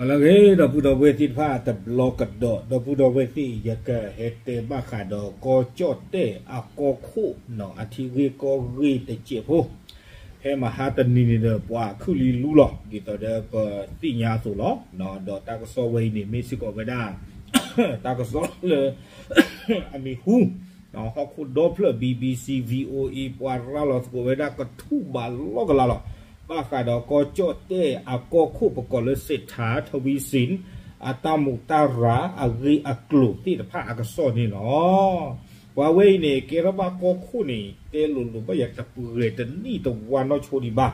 လၢအဂ့ၤ ဒီပုၢ်ဒီဝဲၢ်သ့ၣ်တဖၣ်တဘျီကဒီး ဒီပုၢ်ဒီဝဲၢ်သ့ၣ် ယကဟဲတဲဘၣ်ဃးဒီး ကီၢ်ကၠီၣ်တဲၣ်အကီၢ်ခိၣ်နီၤ အထံဂ့ၢ်ကီၢ်ဂ့ၢ်တစဲးဖိ ဖဲမဟါတနံၤန့ၣ်ဒီး ပှၤခုၣ်လံလူလီၤ ဒ်သိးဒီးပသ့ၣ်ညါအသိးလီၤ. ဒီးတၢ်ကစီၣ်ဝဲအံၤန့ၣ် မ့ၢ်စ့ၢ်ကီးဝဲဒၣ် တၢ်ကစီၣ်လၢ အမံၤဟူ ဟီၣ်ခိၣ်ဒီဖျၢၣ် BBC VOA ပှၤရၤလီၤသကိးဝဲဒၣ်ကထူၣ်ဘးလီၢ်ကလာ်လီၤ. ဘၣ်ဃးဒီးကီၢ်ကၠီၣ်တဲၣ်အကီၢ်ခိၣ် ပကိးလၢစ့းထးထဝံစ့ၣ် အတၢ်မူးတၢ်ရၤအဂ့ၢ်အကျိၤသ့ၣ်တဖၣ်အကစီၣ်န့ၣ်လီၤ. ပှၤဝဲအံၤန့ၣ် ကဲထီၣ်ဘၣ်ကီၢ်ခိၣ်န့ၣ် တဲလိၤလိၤဘၣ်ယၤတပှဲၤတနံၣ်တဝါနီၢ်ဆိဒံးဘၣ်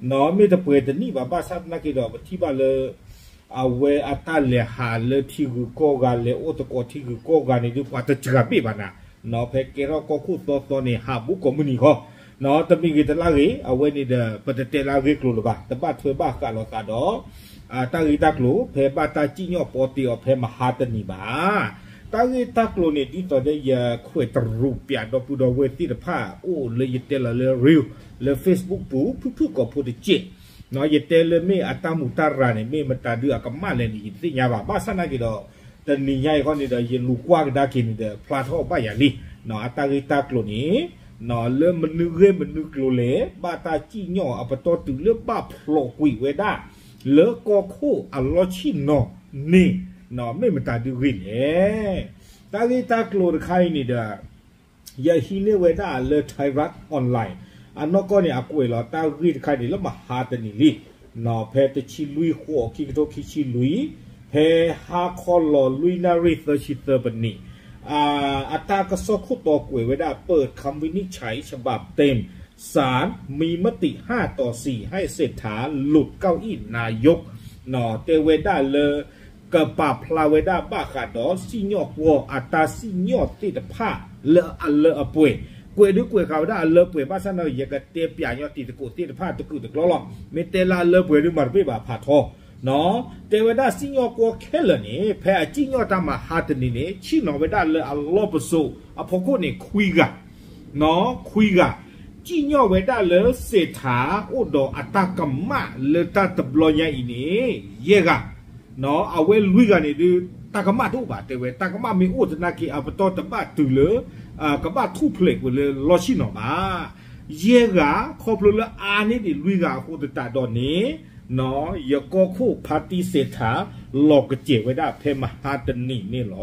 နီၤ မ့ၢ်တပှဲၤတနံၣ်ဘၣ် ဘၣ်ဆၣ်သနာ်က့ဒီး ပထံၣ်ဘၣ်လၢ အဝဲအတၢ်လဲၤဟးလၢထံဂုၤကီၢ်ဂၤ လဲၤအိၣ်သကိးထံဂုၤကီၢ်ဂၤန့ၣ်ဒုး ပှၤတစှၤဘ့ၣ်ဘၣ်နၤ, နီၤ ဖဲကဲထီၣ်ကီၢ်ခိၣ်သီသီန့ၣ် ဟးဘူးကိးမုၢ်နံၤဃီ, နီၤ တမ့ၢ်ဂ့ၤတလါဂ့ၤ အဝဲန့ၣ်ဒီး ပတတဲလၢအဂ့ၢ်ကျိၤလၢၤဘၣ် တဘၣ်ထွဲဘၣ်ဃးလိာ်သးဒီး တၢ်ဂ့ၢ်တၢ်ကျိၤ ဖဲဘၣ်တၢ်စံၣ်ညီၣ်ပီတ့အီၤဖဲမဟါတနံၤဘၣ်. တၢ်ဂ့ၢ်တၢ်ကျိၤန့ၣ် ဒ်သိးဒီးယခွဲးတရူးပၠးဒီပုၢ်ဒီဝဲၢ်သ့ၣ်တဖၣ် အိၣ်လၢယတဲလီၤလၢ reel လၢ Facebook ပူၤ ဖုၣ်ဖုၣ်ကိာ်ဖိတစဲး, နီၤ ယတဲလၢမ့ၢ်အတၢ်မူးတၢ်ရၤန့ၣ် မ့ၢ်မတၤဒုးအကမၣ်လဲၣ်န့ၣ် ယတသ့ၣ်ညါဘၣ်. ဘၣ်ဆၣ်သနာ်က့ဒီး တနံၤညါအံၤဃီန့ၣ်ဒီး ယလူၤကွၢ်ကဒါက့ၤန့ၣ်ဒီး ဖျါထီၣ်ဘၣ်ယၤလံ, နီၤ အတၢ်ဂ့ၢ်တၢ်ကျိၤန့ၣ် နီၤ လၢမနုၤဂ့ၢ်မနုၤကျိၤလဲၣ် ဘၣ်တၢ်စံၣ်ညီၣ်အပတီၢ်တုၤလၢဘၣ်ဖျိးကွံာ်ဝဲဒၣ် လၢကီၢ်ခိၣ်အလီၢ်ဆ့ၣ်နီၤန့ၣ် နီၤ မ့ၢ်မတၤဒုးဂ့ၢ်လဲၣ်. တၢ်ဂ့ၢ်တၢ်ကျိၤတခါအံၤန့ၣ်ဒီး ယဟံးန့ၢ်ဝဲဒၣ်လၢ Thairath Online အနီၢ်ကီၢ်န့ၣ် အကွဲးလီၤတၢ်ဂ့ၢ်တခါန့ၣ် လၢမဟါတနံၤလံ, နီၤ ဖဲတဆံလွံၢ်ဃိး ခံကထိခံဆံလွံၢ်, ဖဲဟါခီလီၤလွံၢ်နၣ်ရံၣ်သၢဆံသၢပနံး, အတၢ်ကစီၣ်ခိၣ်တီကွဲးဝဲဒၣ် เปิดคำวินิจฉัยฉบับเต็ม ศาลมีมติห้าต่อสี่ ให้เศรษฐาหลุดเก้าอี้นายก နီၤ တဲဝဲဒၣ်လၢ ကပာ်ဖျါဝဲဒၣ်ဘၣ်ဃးဒီးစံၣ်ညီၣ်ကွီၢ်အတၢ်စံၣ်ညီၣ်သ့ၣ်တဖၣ်လၢအလၢအပှဲၤ, ကွဲးဒုးကွဲးဃာ်ဝဲဒၣ်အလၢပှဲၤ ဘၣ်ဆၣ်န့ၣ် ယကတဲပၠးညီတံၤသကိးသ့ၣ်တဖၣ်တကုာ်တကျီလီၤ. မ့ၢ်တဲလၢအလၢပှဲၤဒုးမၤတဘၣ်ဘၣ်ဖးထီ, နီၤ တဲဝဲဒၣ်စံၣ်ညီၣ်ကွီၢ်ခဲလၢာ်န့ၣ် ဖဲအစံၣ်ညီၣ်တၢ်မဟါတနံၤန့ၣ် ဆ့ၣ်နီၤဝဲဒၣ်လၢအလီၢ်ပစိာ်အဖီခိၣ်န့ၣ် ခွံဂၤ နီၤ ခွံဂၤ, စံၣ်ညီၣ်ဝဲဒၣ်လၢ စ့းထး အိၣ်ဒီးအတၢ်ကမၣ်လၢတၢ်တဘျီညါအံၤန့ၣ် ယဲၢ်ဂၤ, နီၤ အဝဲလွံၢ်ဂၤန့ၣ်ဒုး တၢ်ကမၣ်တအိၣ်ဘၣ် တဲဝဲ တၢ်ကမၣ်မ့ၢ်အိၣ်သနာ်က့ အပတီၢ်တဘၣ်တုၤလၢ ကဘၣ်ထူၣ်ဖျဲးကွံာ်လၢလီၢ်ဆ့ၣ်နီၤဘၣ်. ယဲၢ်ဂၤ ခီဖျိလၢအါန့ၢ်ဒံးလွံၢ်ဂၤအဃိသတးဒီးန့ၣ် နီၤ ယကီၢ်ခိၣ် ဖါတံၢ်စ့းထး လီၤကစဲၤဝဲဒၣ်ဖဲမဟါတနံၤန့ၣ်လီၤ.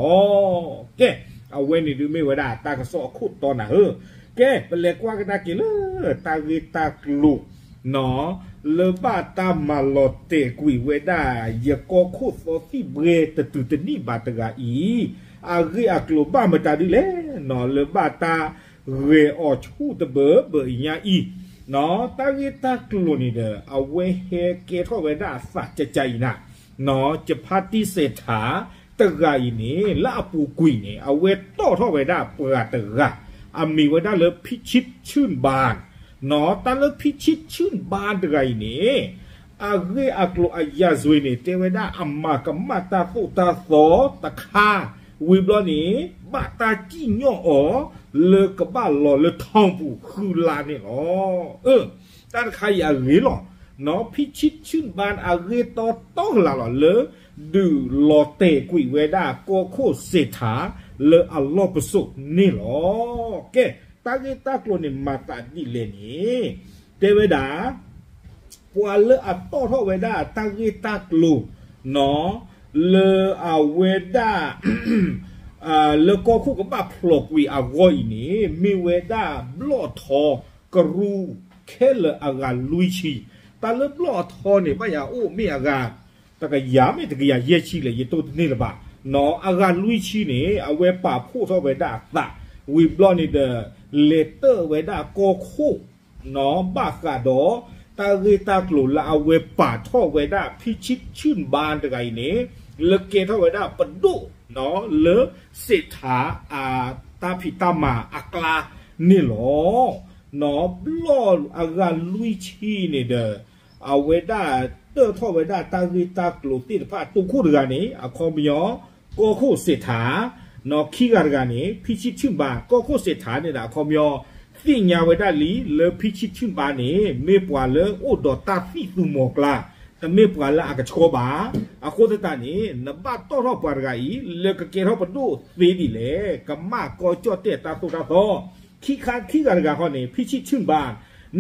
ကဲ အဝဲန့ၣ်ဒုးမ့ၢ်ဝဲဒၣ်တၢ်ကစီၣ်အခိၣ်တီနၤဧၢ, ကဲ ပလဲၤကွၢ်ကဒါက့ၤလၢ တၢ်ဂ့ၢ်တၢ်ကျိၤ နီၤ လၢဘၣ်တၢ်မၤလီၤတဲာ်ကွံာ်ဝဲဒၣ် ယကီၢ်ခိၣ်သီသံၣ်ဘှဲတတုၤတနံၣ်ဘၣ်တဂၤအံၤ အဂ့ၢ်အကျိၤဘၣ်မတၤဒ်လဲၣ် နီၤ လၢဘၣ်တၢ်ဂဲၤအီၤဆူၣ်တဘၢဘၢအံၤညါအံၤ, နီၤ တၢ်ဂ့ၢ်တၢ်ကျိၤန့ၣ်ဒီး အဝဲဟဲကဲထီၣ်ဝဲဒၣ်အသးကကါအံၤနၤ, နီၤ ယဖါတံၢ်စ့းထး တဂၤအံၤန့ၣ် လၢအပူၤကွံာ်န့ၣ် အဝဲတီၣ်ထီၣ်ဝဲဒၣ်ပှၤတဂၤ အမံၤဝဲဒၣ်လၢ ဖံဆံဆူၣ်ဘၣ် နီၤ တၢ်လၢ ဖံဆံဆူၣ်ဘၣ် တဂၤအံၤန့ၣ် အဂ့ၢ်အကျိၤအယၤစွ့ၤန့ၣ် တဲဝဲဒၣ်အမၤကမၣ်တၢ်သိၣ်တၢ်သီတခါ ဝံၤဘျီန့ၣ် ဘၣ်တၢ်စံၣ်ညီၣ်အီၤ လၢကဘၣ်လီၤလၢထီၣ်ပူၤဃုလါန့ၣ်လီၤ. အၢ တၢ်တခါအံၤအဂ့ၤလီၤ, နီၤ ဖံဆံဆူၣ်ဘၣ် အဂ့ၢ်တီတီကလာ်လီၤလၢ ဒုးလီၤတဲာ်ကွံာ်ဝဲဒၣ်ကီၢ်ခိၣ်စ့းထး လၢအလီၢ်ပစိာ်န့ၣ်လီၤ. ကဲ တၢ်ဂ့ၢ်တၢ်ကျိၤန့ၣ် မၤသးဒ်လဲၣ်န့ၣ် တဲဝဲဒၣ် ပှၤလၢအတီၣ်ထီၣ်ဝဲဒၣ်တၢ်ဂ့ၢ်တၢ်ကျိၤ နီၤ လၢအဝဲဒၣ် လၢကီၢ်ခိၣ်ကဘၣ်ဖျိးကွံာ်အဂီၢ်အံၤန့ၣ် မ့ၢ်ဝဲဒၣ်ဘျီၣ်ထီ ကရူၢ်ခဲလၢာ်အဂၤလွံၢ်ဆံ, တၢ်လၢဘျီၣ်ထီန့ၣ် ဘၣ်ယၤအိၣ်မ့ၢ်အဂၤ တကယၤမ့ၢ်တကယၤယဲၢ်ဆံလဲၣ် ယတိၢ်တန့ၢ်လၢၤဘၣ်, နီၤ အဂၤလွံၢ်ဆံန့ၣ် အဝဲပာ်ဖှိၣ်ထီၣ်ဝဲဒၣ်အသး ဝံၤဘျီန့ၣ်ဒီး လဲၤတၢၣ်ဝဲဒၣ်ကီၢ်ခိၣ် နီၤ ဘၣ်ဃးဒီး တၢ်ဂ့ၢ်တၢ်ကျိၤလၢအဝဲပာ်ထီၣ်ဝဲဒၣ် ဖံဆံဆူၣ်ဘၣ် တဂၤအံၤန့ၣ် လၢကဲထီၣ်ဝဲဒၣ်ပဒိၣ် နီၤ လၢစ့းထးအတၢ်ဖံးတၢ်မၤအကျါန့ၣ်လီၤ. နီၤ ဘျီၣ်အဂၤလွံၢ်ဆံန့ၣ်ဒီး အဝဲဒၣ်တၢၣ်ထီၣ်ဝဲဒၣ်တၢ်ဂ့ၢ်တၢ်ကျိၤသ့ၣ်တဖၣ် တိခိၣ်တဂၤန့ၣ် အခီပညီ ကီၢ်ခိၣ်စ့းထး, နီၤ ခံဂၤတဂၤန့ၣ် ဖံဆံဆူၣ်ဘၣ် ကီၢ်ခိၣ်စ့းထးန့ၣ်ဒီး အခီပညီ သ့ၣ်ညါဝဲဒၣ်လံ လၢဖံဆံဆူၣ်ဘၣ်န့ၣ် မ့ၢ်ပှၤလၢအိၣ်ဒီးတၢ်သံၣ်သူမီၤကျါ တမ့ၢ်ပှၤလၢအကဆှီဘၣ်. အဃိသတးန့ၣ် နဘၣ်တီၣ်ထီၣ်ပှၤတဂၤအံၤ လၢကကဲထီၣ်ပဒိၣ်သ့ဒ်လဲၣ်, ကမၣ်ကီကၠီၣ်တဲၣ်တၢ်သိၣ်တၢ်သီ. ခံခါခံဂၤတဂၤဃီန့ၣ် ဖံဆံၣ်ဆူၣ်ဘၣ်,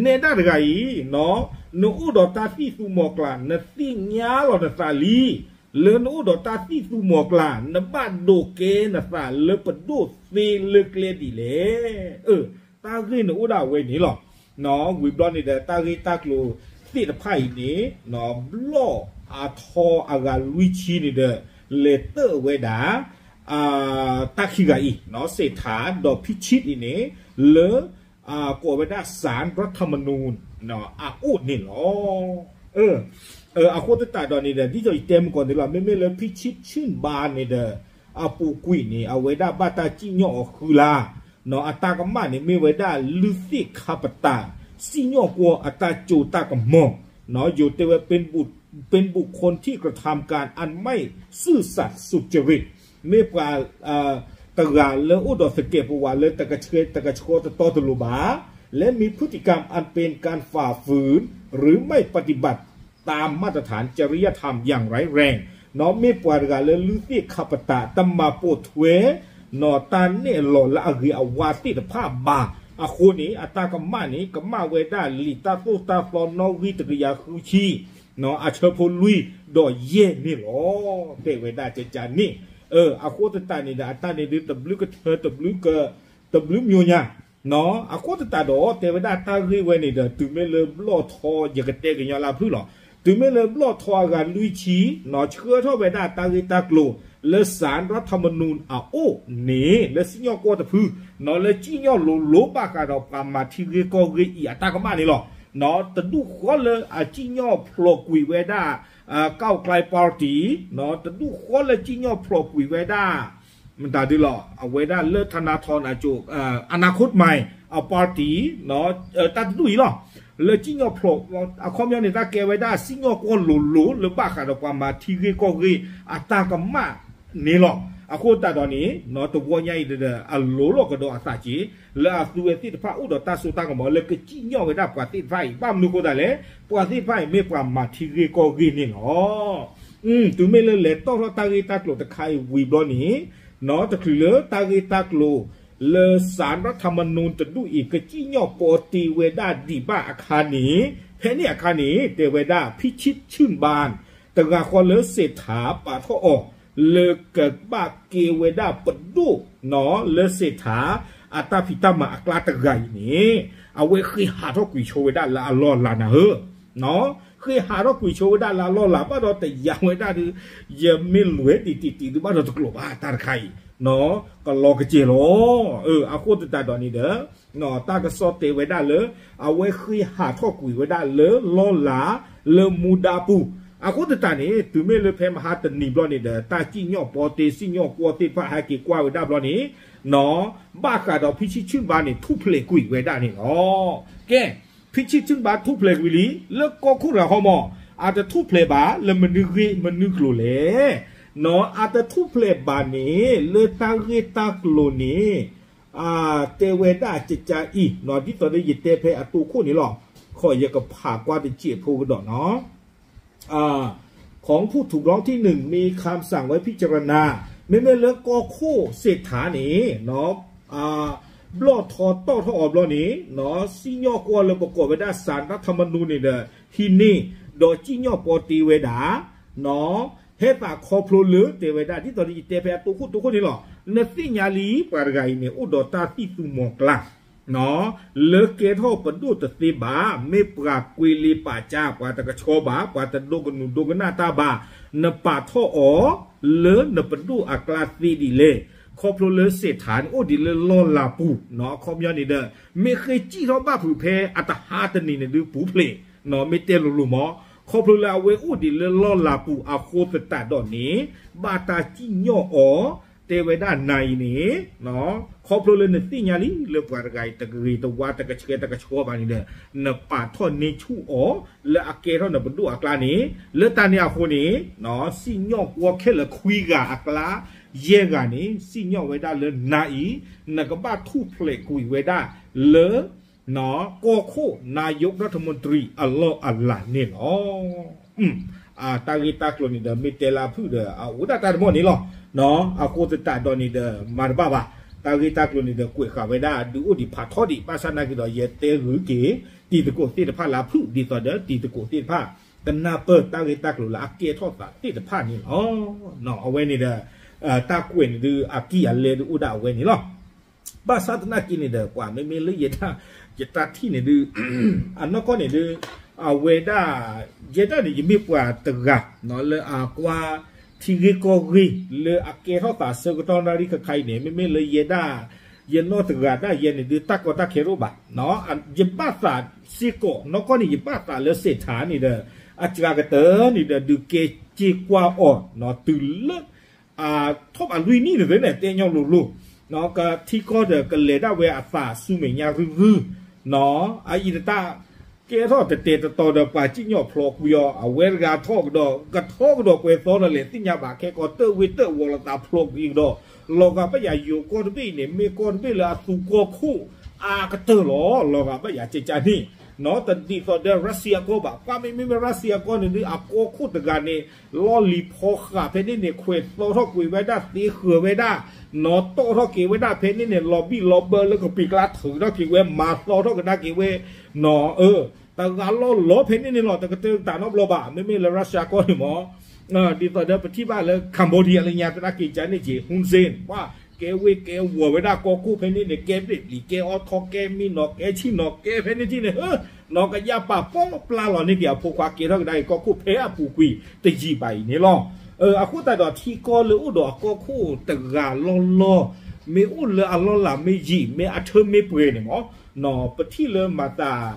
နဲဒၣ်တဂၤအံၤ, နအိၣ်ဒီးတၢ်သံၣ်သူမီၤကျၢ် နသ့ၣ်ညါလီၤနသးလံ. လၢနအိၣ်ဒီးတၢ်သံၣ်သူမီၤကျၢ် နဘၣ်ဒိးကဲနသးလၢပဒိၣ်သ့လၢကျဲဒ်လဲၣ်. တၢ်ဂ့ၢ်န့ၣ်အိၣ်ဒၣ်ဝဲန့ၣ်လီၤ. ဝံၤဘျီန့ၣ်ဒီး တၢ်ဂ့ၢ်တၢ်ကျိၤသ့ၣ်တဖၣ်အံၤန့ၣ် ဘျီၣ်အထီအဂၤလွံၢ်ဆံန့ၣ်ဒီး လဲၤတၢၣ်ဝဲဒၣ် တၢ်ခံဂၤအံၤ စ့ၣ်ထၣ်ဒီးဖံဆံၣ်အံၤန့ၣ် လၢ ကိးဝဲဒၣ် ศาลรัฐธรรมนูญ အအိၣ်န့ၣ်လီၤ. အဃိသတးဒီးန့ၣ်ဒီး ဒ်သိးယတဲမုၢ်ကီၢ်န့ၣ်လီၤ, မ့မ့ၢ်လၢဖံဆံၣ်ဆူၣ်ဘၣ်န့ၣ်ဒီး အပူၤကွံာ်န့ၣ် အဝဲဒၣ်ဘၣ်တၢ်စံၣ်ညီၣ်အီၤဃုလါ, အတၢ်ကမၣ်န့ၣ် မ့ၢ်ဝဲဒၣ်လုၢ်သ့ၣ်ခါပတာ် စံၣ်ညီၣ်ကွီၢ်အတၢ်စိတၢ်ကမီၤ, ယိၤတဲဝဲ เป็นบุคคลที่กระทำการอันไม่ซื่อสัตย์สุจริต မ့ၢ်ပှၤ တဂၤလၢအိၣ်ဒီးသကဲးပဝးလၢတကဆှဲတကဆှီတတီတလိၤဘၣ်, และมีพฤติกรรมอันเป็นการฝ่าฝืน หรือไม่ปฏิบัติตามมาตรฐานจริยธรรมอย่างร้ายแรง မ့ၢ်ပှၤတဂၤလၢလုၢ်သ့ၣ်ခါပတာ် တမၤပိာ်ထွဲ တၢ်နဲၣ်လီၤလၢအဂ့ၤအဝါသ့ၣ်တဖၣ်ဘၣ်. အဃိန့ၣ် အတၢ်ကမၣ်န့ၣ် ကမၣ်ဝဲဒၣ်လံာ်တၢ်သိၣ်တၢ်သီနီၣ်ဂံၢ်တကယၤဃုဆံ အဆၢဖိလွံၢ်ဒီးယဲၢ်န့ၣ်လီၤ. တဲဝဲဒၣ်ကကန့ၣ်, အဃိသတးန့ၣ်ဒီး အတၢ်န့ၣ်ဒုးတဘျုးကထၢ တဘျုးက တဘျုးမျိၤညါ, အဃိသတးဒီး တဲဝဲဒၣ်တၢ်ဂ့ၢ်ဝဲန့ၣ်ဒီး တုၤမ့ၢ်လၢဘျီၣ်ထီ ယကတဲကညီလၢဖုၣ်လီၤ, တုၤမ့ၢ်လၢဘျီၣ်ထီအဂၤလွံၢ်ဆံ ဆှၢထီၣ်ဝဲဒၣ်တၢ်ဂ့ၢ်တၢ်ကျိၤ လၢ ศาลรัฐธรรมนูญ အအိၣ်န့ၣ် လၢစံၣ်ညီၣ်ကွီၢ်တဖု လၢစံၣ်ညီၣ်လိၤလိၤဘၣ်ဃးဒီးပှၤမၤထံဂ့ၢ်ကီၢ်ဂ့ၢ်အံၤအတၢ်ကမၣ်န့ၣ်လီၤ. တဒူၣ်ဃီလၢအစံၣ်ညီၣ်ဖျိးကွံာ်ဝဲဒၣ် ก้าวไกล party, တဒူၣ်ဃီလၢစံၣ်ညီၣ်ဖျိးကွံာ်ဝဲဒၣ် မတၤဒုလီၤ အဝဲဒၣ်လၢ ธนาธร အစိၤ อนาคตใหม่ အ party, တၢ်တဒူၣ်အံၤလီၤ. လၢစံၣ်ညီၣ်ဖျိး အခီပညီန့ၣ် တၢ်ကဲဝဲဒၣ်စံၣ်ညီၣ်ကွီၢ်လိၤလိၤလၢဘၣ်ဃးဒီးပှၤမၤထံဂ့ၢ်ကီၢ်ဂ့ၢ်အတၢ်ကမၣ်န့ၣ်လီၤ. အဃိသတးဒီးန့ၣ် တဝီညါအံၤဒီး အလိၤလီၤကဒီးအသးက့ၤ လၢအသုဝဲသ့ၣ်တဖၣ်အိၣ်ဒီးတၢ်စိတၢ်ကမီၤလၢကစံၣ်ညီၣ်ဝဲဒၣ်ပှၤသ့ၣ်တဖၣ်အံၤ ဘၣ်မနုၤအဃိသတးလဲၣ်, ပှၤသ့ၣ်တဖၣ်အံၤမ့ၢ်ပှၤမၤထံဂ့ၢ်ကီၢ်ဂ့ၢ်န့ၣ်လီၤ. တုၤမ့ၢ်လၢလဲၤတီၣ်ထီၣ်တၢ်ဂ့ၢ်တၢ်ကျိၤတခါအံၤဝံၤဘျီန့ၣ် တချုးလၢတၢ်ဂ့ၢ်တၢ်ကျိၤ လၢ ศาลรัฐธรรมนูญ တဒူၣ်အံၤ ကစံၣ်ညီၣ်ပီတ့ဝဲဒၣ်ဒံးဘၣ်အခါန့ၣ်, ဖဲန့ၣ်အခါန့ၣ် တဲဝဲဒၣ် ဖံဆံၣ်ဆူၣ်ဘၣ် တဂၤဃီလၢစ့ၣ်ထၣ်ပာ်ထီၣ်အီၤ လၢကဘၣ်ကဲဝဲဒၣ်ပဒိၣ် လၢစ့ၣ်ထၣ် အတၢ်ဖံးတၢ်မၤအကျါတဂၤအံၤန့ၣ် အဝဲဃ့ဟးထီၣ်ကွံာ်ဆိဝဲဒၣ်လၢအလီၢ်လၤနၤဧၢ ဃ့ဟးထီၣ်ကွံာ်ဆိဝဲဒၣ်လၢအလီၢ်လၤ ဘၣ်ဒီးတယာ်ဝဲဒၣ်ဒီး ယမ့ၢ်လွဲၢ်တံၢ်တံၢ်တံၢ်ဒုးဘၣ်ဒီးတကျိၤဘၣ် တၢ်တခါအံၤ ကလီကစဲၤလီၤ. အဃိသတးဒီးန့ၣ်ဒီး တၢ်ကစီၣ်တဲဝဲဒၣ်လၢ အဝဲဃ့ဟးထီၣ်ကွံာ်ဝဲဒၣ်လၢလီၢ်လၤ လၢမူဒါပူၤ, အဃိသတးန့ၣ် တုၤမ့ၢ်လၢဖဲမဟါတနံၤဘျီန့ၣ်ဒီး တၢ်စံၣ်ညီၣ်ပီတ့ စံၣ်ညီၣ်ကွီၢ်သ့ၣ်တဖၣ်ဟဲက့ၤကွၢ်ဝဲဒၣ်ဘျီန့ၣ် ဘၣ်ဃးဒီးဖံဆံၣ်ဆူၣ်ဘၣ်န့ၣ် ထူၣ်ဖျဲးကွံာ်ဝဲဒၣ်န့ၣ်လီၤ. ကဲ, ဖံဆံၣ်ဆူၣ်ဘၣ်ထူၣ်ဖျဲးကွံာ်လံ လၢကီၢ်ခိၣ်တဂၤဃီမး အတထူၣ်ဖျဲးဘၣ်လၢမနုၤဂ့ၢ်မနုၤကျိၤလဲၣ်. အတထူၣ်ဖျဲးဘၣ်န့ၣ် လၢတၢ်ဂ့ၢ်တၢ်ကျိၤန့ၣ် တဲဝဲဒၣ်ကကအံၤ ဒ်သိးဒီးယတဲဖဲအတိခိၣ်န့ၣ်လီၤ. ခီယကဖးကွၢ်တစဲးဖိကဒီးနီၤ ของผู้ถูกร้องที่หนึ่ง มีคำสั่งไว้พิจารณา မ့မ့ၢ်လၢကီၢ်ခိၣ်စ့ၣ်ထၣ်န့ၣ် ဘျီၣ်ထီတီၣ်ထီၣ်အီၤဘျီန့ၣ် စံၣ်ညီၣ်ကွီၢ်လၢပကိးဝဲဒၣ် ศาลรัฐธรรมนูญ န့ၣ်ဒီး ဟံးန့ၢ် ဒီးစံၣ်ညီၣ်ပီတ့ဝဲဒၣ် ဟဲသးခီဖျိလၢတဲဝဲဒၣ် ဒ်သိးဒီးယတဲဖဲအတိခိၣ်တိခိၣ်န့ၣ်လီၤ. နသ့ၣ်ညါလံ ပှၤတဂၤအံၤန့ၣ် အိၣ်ဒီးတၢ်သံၣ်သူမီၤကျၢ် လၢကဲထီၣ်ပဒိၣ်တသ့ဘၣ်, မ့ၢ်ပှၤကွ့လ့ပာ်ကၢ် ပှၤတကဆှီဘၣ်, ပှၤတဒိကနူၤဒိကနၣ်တၢ်ဘၣ်, နပာ်ထီၣ်အီၤ လၢနပဒိၣ်အကျါသ့ဒ်လဲၣ်. ခီဖျိလၢစ့ၣ်ထၣ်န့ၣ်အိၣ်ဒံးလၢလီၢ်လၤပူၤ, အခီပညီန့ၣ်ဒီး မ့ၢ်ဃ့စံၣ်ထီၣ်ဘၣ်ဖုးဖဲအတဟါတနံၤန့ၣ်ဒုးပူၤဖျဲး, မ့ၢ်တဲလိၤလိၤမး, ခီဖျိလၢအဝဲအိၣ်ဒံးလၢလီၢ်လၤပူၤအဃိသတးဒီးန့ၣ် ဘၣ်တၢ်စံၣ်ညီၣ်အီၤ တဲဝဲဒၣ်နၤအံၤန့ၣ် ခီဖျိလၢနသ့ၣ်ညါလံ လၢပှၤတဂၤအံၤတဂ့ၤတဝါတကဆှဲတကဆှီဘၣ်န့ၣ်ဒီး နပာ်ထီၣ်န့ၢ်ဆူၣ်အီၤ လၢအကဲထီၣ်နပဒိၣ်အကျါန့ၣ် လၢတၢ်န့ၣ်အဃိန့ၣ် စံၣ်ညီၣ်ကွီၢ်ခဲလၢာ်ခွံဂၤအကျါ ယဲၢ်ဂၤန့ၣ် စံၣ်ညီၣ်ဝဲဒၣ်လၢနၤအံၤ နကဘၣ်ထူၣ်ဖျဲးကွံာ်ဝဲဒၣ်လၢ ကီၢ်ခိၣ် นายกรัฐมนตรี အလီၢ်အလၤန့ၣ်လီၤ. တၢ်ဂ့ၢ်တၢ်ကျိၤန့ၣ်ဒီး မ့ၢ်တဲလၢအဖုၣ်ဒီး အအိၣ်ဒၣ်တၢ်တမီၢ်န့ၣ်လီၤ. အဃိသတးဒီးန့ၣ်ဒီး မၤတဘၣ်ဘၣ်. တၢ်ဂ့ၢ်တၢ်ကျိၤန့ၣ်ဒီး ကွဲးဃာ်ဝဲဒၣ် ဒုးအိၣ်ဒံးဖးထီဒံး ဘၣ်ဆၣ်နာ်က့ဒီး ယတဲဂုာ်က့ၤ တံၤသကိးသ့ၣ်တဖၣ်လၢအဖုၣ် ဒ်သိးဒီး တံၤသကိးသ့ၣ်တဖၣ် ကနၢ်ပၢၢ်တၢ်ဂ့ၢ်တၢ်ကျိၤလၢအကဲထီၣ်သးသ့ၣ်တဖၣ်န့ၣ်လီၤ. အဝဲန့ၣ်ဒီး တၢ်ကွဲးန့ၣ်ဒုး အကံၢ်အလဲဒုးအိၣ်ဒၣ်အဝဲန့ၣ်လီၤ. ဘၣ်ဆၣ်သနာ်က့န့ၣ်ဒီး ပှၤမ့မ့ၢ်လၢယဲဒၣ် ယတၢ်ထံၣ်န့ၣ်ဒုး အနီၢ်ကီၢ်န့ၣ်ဒုး အဝဲဒၣ် ယဲဒၣ်န့ၣ် ယမ့ၢ်ပှၤတဂၤ လၢအကွၢ်ထံဂ့ၢ်ကီၢ်ဂ့ၢ် လၢအကဲထီၣ်သးဆၢကတီၢ်နၣ်ရံၣ်ခါခါအံၤန့ၣ် မ့မ့ၢ်လၢယဲဒၣ် ယနီၢ်တဂၤဒၣ်ယဲန့ၣ်ဒုး တၢ်ကီတၢ်ခဲတအိၣ်ဘၣ်. ယဘၣ်သးစ့ၢ်ကီး နီၢ်ကီၢ်န့ၣ် ယဘၣ်သးလၢစဲးထးန့ၣ်ဒီး အစှၤကတၢၢ်န့ၣ်ဒီး ဒုးကဲစ့ကွၢ်အီၤ တုၤလၢ ထီၣ်ဘးလွံၢ်နံၣ်န့ၣ်သ့ၣ်န့ၣ် တဲညီလိၤလိၤ ကထံကီၢ်ဒီးကလဲၤဒၣ်ဝဲအသးဆူမဲာ်ညါရုၢ်ရုၢ် အအံၤတတၢ် ကဲထီၣ်တတဲာ်တတီၤဒီးပှၤစံၣ်ညီၣ်ဖျိကွံာ်အီၤ အဝဲတဂၤထီၣ်ကဒီး ကထီၣ်ကဒီးကွဲးသီဒီးလဲၤသ့ၣ်ညါဘၣ်ခဲကီး တၢၣ်ဝ့တၢၣ်ဝီၤလိာ်သးဖျိကွံာ်ကဒီး လီၤဂာ်ဘၣ်ယၤယိၤကီၢ်တဘ့ၣ်အံၤန့ၣ် မ့ၢ်ကီၢ်တဘ့ၣ်လၢအသူကီၢ်ခိၣ်အါကတၢၢ်လီၤ. လီၤဂာ်ဘၣ်ယၤကကန့ၣ် တဒ်သိးဒီး Russia ကီၢ်ဘၣ်. ကွၢ်မ့မ့ၢ် Russia ကီၢ်န့ၣ်ဒုး အကီၢ်ခိၣ်တဂၤန့ၣ် လီၢ်လံၤဖီဃးဖဲန့ၣ်န့ၣ် ခွဲးသီထီၣ်ကွံာ်ဝဲဒၣ် သ့ဃၢၤဝဲဒၣ် နီၢ်တီၣ်ထီၣ်က့ၤဝဲဒၣ်ဖဲန့ၣ်န့ၣ် လီၤဘံၣ်လီၤဘၢလၢကပံာ်ကျါထုးထီၣ်က့ၤဝဲ မၤသီထီၣ်ကဒါက့ၤဝဲ နီၢ် တဂၤလီၤလီၤဖဲန့ၣ်န့ၣ်လီၤ. တကတၢၢ်တၢ်နီတဘျီဘၣ် မ့မ့ၢ်လၢ Russia ကီၢ်န့ၣ်မ့ၢ် ဒ်သိးဒီးပထံၣ်ဘၣ်လၢ Cambodia လၢညါသနာ်က့ကန့ၣ်က့ၤ Hun Sen ပှၤကဲဝ့ၢ်ကဲဝီၤဝဲဒၣ်ကီၢ်ခိၣ်ဖဲန့ၣ်န့ၣ် ကဲဘျ့ၣ်ပျံၤ ကဲအီထီ ကဲမံနီၤ ကဲဆံၣ်နီၤ ကဲဖဲန့ၣ်ထံၣ်န့ၣ် နီၢ်ကယၢ်ပာ်ပီပျါလီၤန့ၢ်က့ၤအဖိခွါကဲထီၣ်ကဒါက့ၤကီၢ်ခိၣ်ဖဲအပူၤကွံာ်တယံာ်ဘၣ်အံၤန့ၣ်လီၤ. အဃိသတးဒီးထံကီၢ်လၢအိၣ်ဒီးအကီၢ်ခိၣ်တဂၤလီၤလီၤ မ့ၢ်အိၣ်လၢအလီၢ်လၤမ့ၢ်ယံာ် မ့ၢ်အထၢမ့ၢ်ပှဲၤန့ၣ်မ့ၢ် နီၢ် ပထံၣ်လၢမၤသး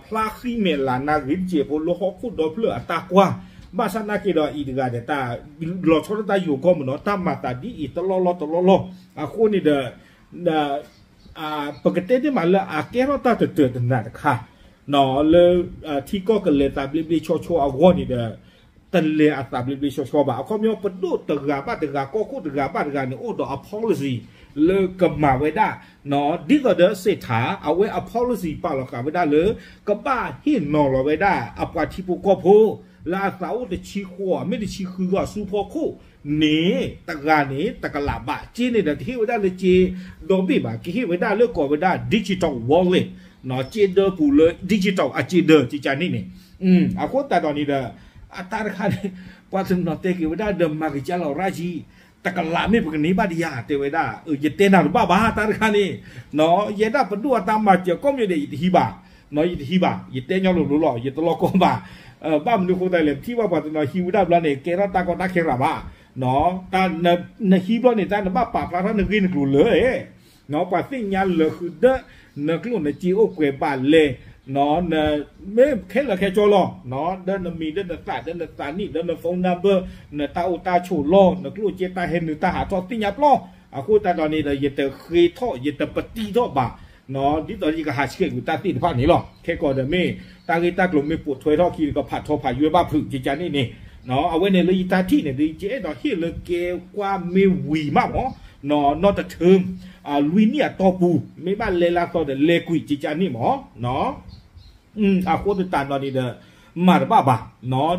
ဖျါဃံမဲာ်လၤနၤဂ့ၤတစဲးဖိလၢဟီၣ်ခိၣ်ဒီဖျၢၣ်အတၢ်ကွၢ် ဘၣ်ဆၣ်နာ်က့ဒီးအံၤတဂၤဒီး တၢ်လီၤဆီဒၣ်တၢ်ယိၤကီၢ်မ့ၢ်နီၤ တၢ်မၤသးဒ်အံၤတလီၢ်လီၢ်တလီၢ်လီၢ် အဃိန့ၣ်ဒီး ပကတဲတ့ၢ်မးလၢအကဲထီၣ်တၢ်တတၢာ်တနၤတခါ လၢ ထံကီၢ်ကလဲၤသးဘျ့ဘျ့ဆှီဆှီအဂီၢ်န့ၣ်ဒီး တလဲၤအသးဘျ့ဘျ့ဆှီဆှီဘၣ်. အခီပညီ ပဒိၣ်တဂၤဘၣ်တဂၤ ကီၢ်ခိၣ်တဂၤဘၣ်တဂၤန့ၣ် အိၣ်ဒီးအ policy လၢကမၤဝဲဒၣ် ဒ်သိးဒီးစဲးထး အဝဲအ policy ပာ်လီၤဃာ်ဝဲဒၣ်လၢ ကဘၣ်ဟ့ၣ်နီၤလီၤဝဲဒၣ် အပှၤထံဖိကီၢ်ဖိ လၢအသးအိၣ်တဆံဃိး မ့ၢ်တဆံဃုဂီၢ်ဆူဖီခိၣ်န့ၣ် တဂၤန့ၣ် တကလးဘး စ့န့ၣ်ဒီး တဟ့ၣ်ဝဲဒၣ်လၢစ့ဒီဘ့ၣ်ဘၣ် ကဟ့ၣ်ဝဲဒၣ်လၢကိးဝဲဒၣ် digital wallet စ့ဒၢပူၤလၢ digital အစ့ဒၢ ကကန့ၣ်န့ၣ် အဃိသတးဒီးန့ၣ်ဒီး အတၢ်တခါန့ၣ် ပှၤတနီၤတဲက့ၤဝဲဒၣ်ဒီး မၤက့ၤကၢလီၤရၣ်ယံၤ တကလးမ့ၢ်ပကန့ၢ်ဘၣ်ဒံးယၤ တဲဝဲဒၣ် ယတဲနၤတဘၣ်ဘၣ် တၢ်တခါန့ၣ် ယဲဒၣ်ပဒိၣ်အတၢ်မၤစၢၤကီၢ်မ့ၢ်ဒီး ယတဟံးဘၣ် ယတဟံးဘၣ် ယတဲညီလိၤလိၤလီၤ ယတလီၢ်ကီဘၣ် ဘၣ်မနုၤအဃိသတးလဲၣ် ပထံၣ်ဘၣ်ပှၤတနီၤဟံးဝဲဒၣ်ဘျီန့ၣ် ကဲထီၣ်တၢ်ကီတၢ်ခဲရၤဘၣ် နဟံးဘျီန့ၣ် တၢ်နဘၣ်ပာ်ဖျါထီၣ်နဂ့ၢ်နကျိၤလၢ ပှၤသ့ၣ်ညါလၢဃုာ်ဒီး နကျိၣ်နစ့အိၣ်ပှဲၤဘၣ်လဲၣ် မ့ၢ်ခဲလၢာ်ခဲဆ့လီၤ ဒီးနမံၤဒီးနသးဒီးနသးနံၣ်ဒီးန phone number နတၢ်အိၣ်တၢ်ဆိးလီၢ် နကျိၣ်စ့တၢ်ဟဲနုာ်တၢ်ဟးထီၣ်သ့ၣ်ညါပျီ အဃိသတးဒီးန့ၣ်ဒီး ယတဃ့ထီၣ် ယတပတံထီၣ်ဘၣ် ဒ်သိးယကဟးဆှဲးကွံာ်တၢ်သ့ၣ်တဖၣ်န့ၣ်လီၤ. ခဲကီးဒီးမ့ၢ် တၢ်ဂ့ၢ်တၢ်ကျိၤမ့ၢ်ပိာ်ထွဲထီၣ်ခံ ကဖးထီဖးယွဲဘၣ်ဖုး ကကန့ၣ်န့ၣ် အဝဲန့ၣ်လၢယတၢ်ထံၣ်န့ၣ်ဒီး ယအဲၣ်ဒိးဟ့ၣ်လၢကဲကွၢ်မ့ၢ်ဝံၤမးမ့ၢ် နီၢ်တထၢ လွံၢ်နံၣ်အတီၢ်ပူၤ မ့ၢ်ဘၣ်လဲၤလၢသီဒီးလဲၤကွံာ် ကကန့ၣ်မ့ၢ် အဃိသတးဒီးန့ၣ်ဒီး မၤတဘၣ်ဘၣ်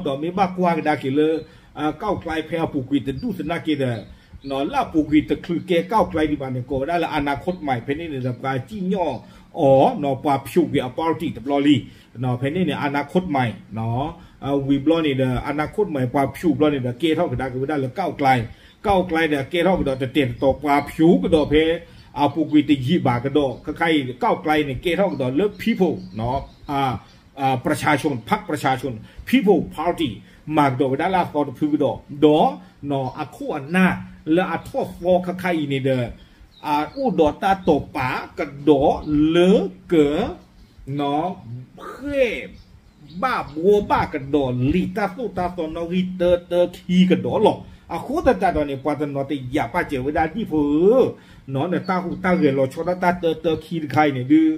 ဒီးမ့ၢ်ဘၣ်ကွၢ်ကဒါက့ၤလၢ ကၣ်ကျဲဖဲအပူၤကွံာ်တဒူၣ်သနာ်က့ဒီး လၢအပူၤကွံာ်တချုးကဲကၣ်ကျဲဒံးဘၣ်န့ၣ် ကိးဝဲဒၣ်လၢ အနာ်ခိၣ်တမံၤ ဖဲန့ၣ်န့ၣ်ဒီး ပှၤစံၣ်ညီၣ်အီၤ ပှၤဖျိးကွံာ်အ party တဘျီလံ ဖဲန့ၣ်န့ၣ် အနာ်ခိၣ်တမံၤ ဝံၤဘျီန့ၣ်ဒီး အနာ်ခိၣ်တမံၤ ပှၤဖျိးဘျီန့ၣ်ဒီး ကဲထီၣ်ကဒါက့ၤဝဲဒၣ်လၢကၣ်ကျဲ ကၣ်ကျဲဒီးကဲထီၣ်ကဒီးတတဲာ်တတီၤ ပှၤဖျိးကဒီးဖဲ အပူၤကွံာ်တယံာ်ဘၣ်ကဒီး ခဲခါအံၤ ကၣ်ကျဲန့ၣ် ကဲထီၣ်ကဒီးလၢ people ประชาชน พรรคประชาชน People Party မၤကဒီးဝဲဒၣ်လၢအသီတဖုကဒီး ဒီး အခိၣ်အနၢ်လၢအထီၣ်သီခဲခါအံၤန့ၣ်ဒီး အိၣ်ဒီးတၢ်တိာ်ပာ်ကဒီးလၢက ဃဲၢ်ဘၣ်ဘှီဘၣ်ကဒီးလံာ်တၢ်သိၣ်တၢ်သီနီၣ်ဂံၢ်တၢတၢခံကဒီးလီၤ. အဃိသတးဒီးန့ၣ် ပှၤတနီၤတယာ်ပာ်စၢၤဝဲဒၣ်ဒ်ဖိဧၢ, နတၢ်ဟူးတၢ်ဂဲၤလီၤဆီဒၣ်တၢ်တၢတၢခံတခါအံၤန့ၣ်ဒုး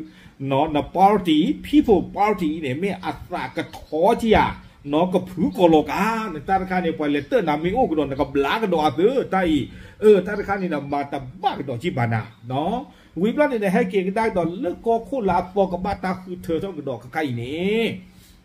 န party, People Party အံၤန့ၣ် မ့ၢ်အသးကထီကယၤ နကဖုကိးလီၤကါ နတၢ်တခါန့ၣ် ပှၤလဲၤတၢၢ်နၤမ့ၢ်အိၣ်ကဒီး နကဘျါကဒီးအသးတၢ်အံၤ, အၢ တၢ်တခါန့ၣ်ဒီး မၤတဘၣ်ကဒီးက့ဘၣ်နၤ ဝံၤဘျီန့ၣ်ဒီး ဟဲက့ၤကဒါကဒီးလၢကီၢ်ခိၣ်လၢအသီကဘၣ်တၢ်ဃုထၢထီၣ်ကဒီးခဲခါအံၤန့ၣ်,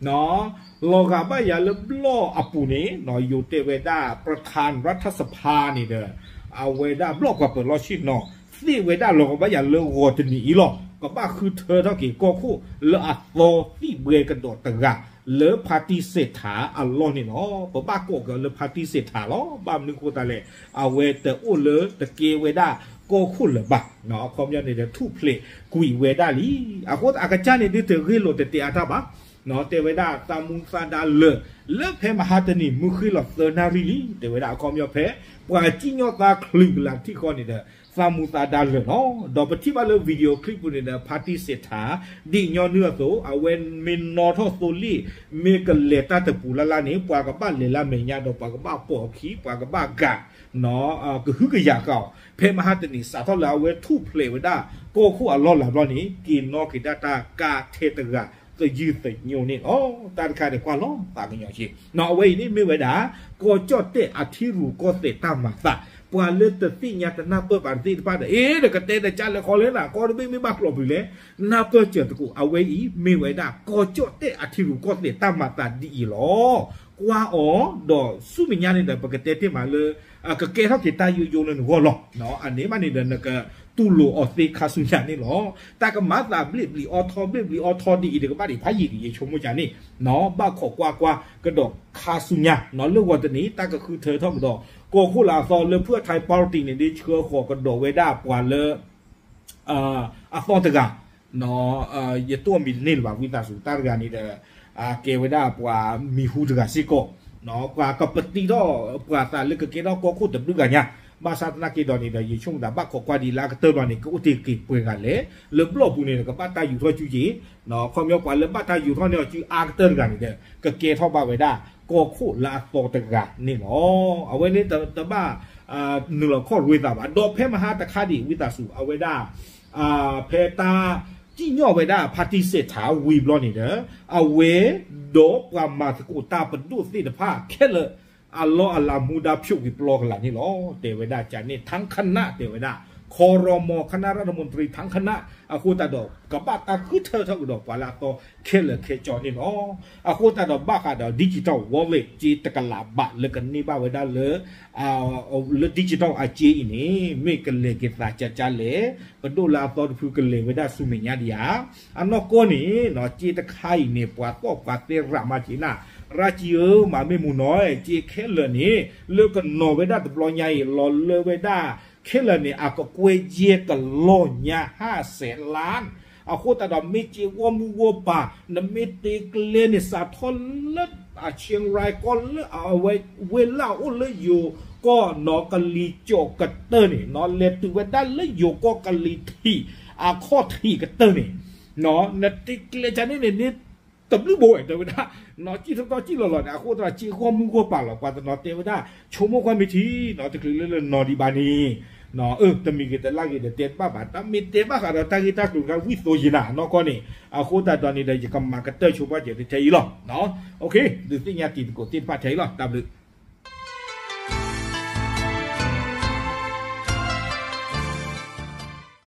လီၤဂာ်ဘၣ်ယၤလၢဘျီၣ်အပူၤန့ၣ် ယိၤတဲဝဲဒၣ် ပြထၢၣ်ရၢထၢၣ်စဖါန့ၣ်ဒီး အဝဲဒၣ်ဘျီၣ်ပှၤပၢၤလီၢ်ဆ့ၣ်နီၤ သ့ၣ်ဝဲဒၣ်လီၤကဘၣ်ယၤလၢဂီၤတနံၤအံၤလီၤ. ကဘၣ်ဃုထၢထီၣ်က့ၤကီၢ်ခိၣ်လၢအသီသံၣ်ဘှဲကဒီးတဂၤ လၢဖါတံၢ်စဲးထးအလီၢ်န့ၣ်လီၤ. ပဘၣ်ကိးက့ၤအီၤလၢဖါတံၢ်စဲးထးလီၤ. ဘၣ်မနုၤအဃိသတးလဲၣ် အဝဲတအိၣ်လၢတကဲဝဲဒၣ်ကီၢ်ခိၣ်လၢၤဘၣ်. အခီပညီန့ၣ်ဒီး ထူၣ်ဖျဲးကွံာ်ဝဲဒၣ်လံ. အဃိအကစၢ်န့ၣ်ဒုးတဂ့ၢ်လိာ်တတဲအါတၢ်ဘၣ်. တဲဝဲဒၣ်သးမူသးဒါလၢာ် လၢဖဲမဟါတနံၤ မုၢ်ဃ့ၢ်လီၤသၢနၣ်ရံၣ်လံ. တဲဝဲဒၣ်အခီပညီဖဲ ပှၤစံၣ်ညီၣ်သါချုးကလာ်ထံၣ်ဃီန့ၣ်ဒီး သးမူသးဒါလၢာ်လီၤ. ဒီးပထံၣ်ဘၣ်လၢ video clip ပူၤန့ၣ်ဒီး ဖါတံၢ်စဲးထး ဒ်ညီနုၢ်အသိး အဝဲမ့ၢ်နီၣ်ထီၣ်သိလ့ၣ် မ့ၢ်ကလဲၤတၢ်တပူၤလၢ်လၢ်န့ၣ် ပှၤကဘၣ်လဲၤလၢအမဲာ်ညါဒီး ပှၤကဘၣ်ပိာ်အခံ ပှၤကဘၣ်ကၤ ကဟုကယာ်ဃာ်အီၤ ဖဲမဟါတနံၤ စးထီၣ်လၢအဝဲထူၣ်ဖျဲးဝဲဒၣ် ကီၢ်ခိၣ်အလီၢ်လၤဘျီန့ၣ် က့ၤနီၣ်က့ၤဒၣ်တၢ်ကါထဲတဂၤ သယုၢ်သညိန့ၣ်လီၤ. တၢ်တခါန့ၣ် ကွၢ်လီၤသးကညီၤက့ၤ အဝဲအံၤန့ၣ်မ့ၢ်ဝဲဒၣ် ကီၢ်ကၠီၣ်တဲၣ်အထံရူၢ်ကီၢ်သဲးတၢ်မၤသး ပှၤလၢတသ့ၣ်ညါတနၢ်ပၢၢ်ဘၣ်တသ့ၣ်တဖၣ်ဒီး အ့ ဒီးကတဲတကၢ်လဲၤဃီလဲၣ်နၤ ကီၢ်တဘ့ၣ်မ့ၢ်ဘၣ်ကျိးပျုၤလဲၣ် နၢ်ပၢၢ်စၢၤသကိး အဝဲအံၤ မ့ၢ်ဝဲဒၣ် ကီၢ်ကၠီၣ်တဲၣ်အထံရူၢ်ကီၢ်သဲးတၢ်မၤသးဒ်အံၤလီၤ. ကွၢ်အီၤ ဒီးဆူမဲာ်ညါန့ၣ်ဒီး ပကတဲတ့ၢ်မးလၢ ကကဲထီၣ်က့ၤတၢ်ယိယိလၢနဂီၢ်လီၤ. အန့ၣ်မးန့ၣ်ဒီး နကတူၢ်လိာ်အီၤသ့ခါဆူညါန့ၣ်လီၤ. တၢ်ကမၤသးဘျ့ဘျံၤအီထီ ဘျ့ဘျံၤအီထီဒ်အံၤ တကဘၣ်ဒံးဖးယံာ်ဒံး ယဆိကမိၣ်ကန့ၣ် ဘၣ်ခိးကွၢ်ကွၢ်ကဒီးခါဆူညါ လၢဂီၤတနံၤ တၢ်ကဃုထၢထီၣ်ကဒီး ကီၢ်ခိၣ်လၢအသီလၢဖုၣ်ထၢၣ် party န့ၣ် ဒ်ဆှၢဃီၤကဒီးဝဲဒၣ်ပှၤလၢ အသီတဂၤ ယတိၢ်မံၤတန့ၢ်လၢၤဘၣ် ဝံသးစူၤ တၢ်တဂၤန့ၣ်ဒီး ကဲဝဲဒၣ်ပှၤမံၤဟူတဂၤစ့ၢ်ကီး ပှၤကပတံထီၣ်ပှၤသးလၢကကဲထီၣ်ကီၢ်ခိၣ်တဘျုးဂၤညါ ဘၣ်ဆၣ်သနာ်က့ဒီးန့ၣ်ဒီး ယဆိကမိၣ်သးဘၣ်ခိးကွၢ်ဒံးလၢအကတၢၢ်ဘျီန့ၣ် ကအိၣ်တ့ၢ်က့ၤပှဲၤဂၤလဲၣ် လၢဘျီၣ်ပူၤန့ၣ်ဒီး ကဘၣ်တၢ်ယူၤထီၣ်စုက့ၤ ခီပညီပှၤလၢဘၣ်တၢ်ယူၤထီၣ်န့ၢ်အီၤစုအါကတၢၢ်တဂၤန့ၣ်ဒီး ကကဲထီၣ်ဘၣ်ဝဲဒၣ် ကီၢ်ခိၣ်လၢအသီတဂၤန့ၣ်လီၤ. အဝဲန့ၣ်တဘၣ် နုာ်လီၤခီၣ်ရ့သးဘၣ် ဒီးဖဲမဟါတခါဒံး ဝံသးစူၤ အဝဲဒၣ် ဖဲတၢ်စံၣ်ညီၣ်ဝဲဒၣ်ဖါတံၢ်စဲးထးဝံၤဘျီန့ၣ်ဒီး အဝဲ ဒီးပှၤမၤသကိးတၢ်ပဒိၣ်သ့ၣ်တဖၣ်ခဲလၢာ် အလီၢ်အလၤမူဒါဖျိးကွံာ်ပျီကလာ်န့ၣ်လီၤ. တဲဝဲဒၣ်ကန့ၣ် ထၢခနၣ် တဲဝဲဒၣ် ခီရမီ ခနၣ်ရၣ်တမူတရံး ထၢခနၣ် အဃိသတးဒီး ကဘၣ်တၢ်ဃုထၢထီၣ်ကဒီးပှၤလၢအသီခဲလၢာ်ခဲဆ့န့ၣ်လီၤ. အဃိသတးဒီး ဘၣ်ဃးဒီး digital wallet စ့တကလးဘးလၢကန့ၢ်ဘၣ်ဝဲဒၣ်လၢ လၢ digital အစ့အံၤန့ၣ် မ့ၢ်ကလဲၤက့ၤသးကၢ်ကၢ်လဲၣ် ပဒိၣ်လၢအသီတဖုကလဲၤဝဲဒၣ်ဆူမဲာ်ညါဒံးဧါ. အနီၢ်ကီၢ်န့ၣ် စ့တခါအံၤန့ၣ် ပှၤသီၣ်ပှၤသဲရးမးက့ၤနၤ ရၢ်ကံဧၢ မၤမ့ၢ်မူနီၤ စ့ခဲလၢာ်န့ၣ် လၢကနီၤဝဲဒၣ်တဘျီညါအံၤ လီၤလၢဝဲဒၣ် ခဲလၢာ်န့ၣ် အကကွဲၢ်ယဲၢ်ကလီၢ်ညါ ဟါစဲးလါ အဃိသတးဒီး မ့ၢ်စ့ဝီမုၢ်ဝီပၤ နမ့ၢ်တ့ကျဲန့ၣ် စးထီၣ်လၢ အ Chiang Rai ကီၢ်လၢအဝဲ ဝ့ၢ်လၢအအိၣ်လၢယိၤကီၢ်နီၤ ကလံၤစိးကတၢၢ်န့ၣ်နီၤ လဲၤတုၤဝဲဒၣ်လၢယိၤကီၢ်ကလံၤထံး အခီၣ်ထံးကတၢၢ်န့ၣ် နတ့ကျဲကန့ၣ်န့ၣ် နတဘျုးဘိဝဲ တဲဝဲဒၣ် နီၤ စံၣ်ထီၣ်ထီၣ်စံၣ်လီၤလီၤန့ၣ် အဃိသတးဒီး စ့ဂီၢ်မုၢ်ဂီၢ်ပၤလီၤ ပှၤတနီၤတဲဝဲဒၣ် ဆိကမိၣ်ကွၢ်မ့ၢ်ထံနီၤ တချုးလၢလၢနီၤဒံးဘၣ်န့ၣ် အၢ တမံၤဂ့ၤတလၢ်ဂ့ၤဒီးတဲတဘၣ်ဘၣ် တၢ်မ့ၢ်တဲဘၣ်ဃးဒီးတၢ်ဂ့ၢ်တၢ်ကျိၤတခါ ဝံၣ်သိယံၤနၤ အနီၢ်ကီၢ်န့ၣ် အဃိသတးဒီးန့ၣ်ဒီး ယကမၤကတၢၢ်ဆိပာ်စၢၤထဲအံၤလီၤ. ဒုးသ့ၣ်ညါတံၤသကိးသ့ၣ်တဖၣ်ထဲအံၤလီၤ တၢ်ဘျုး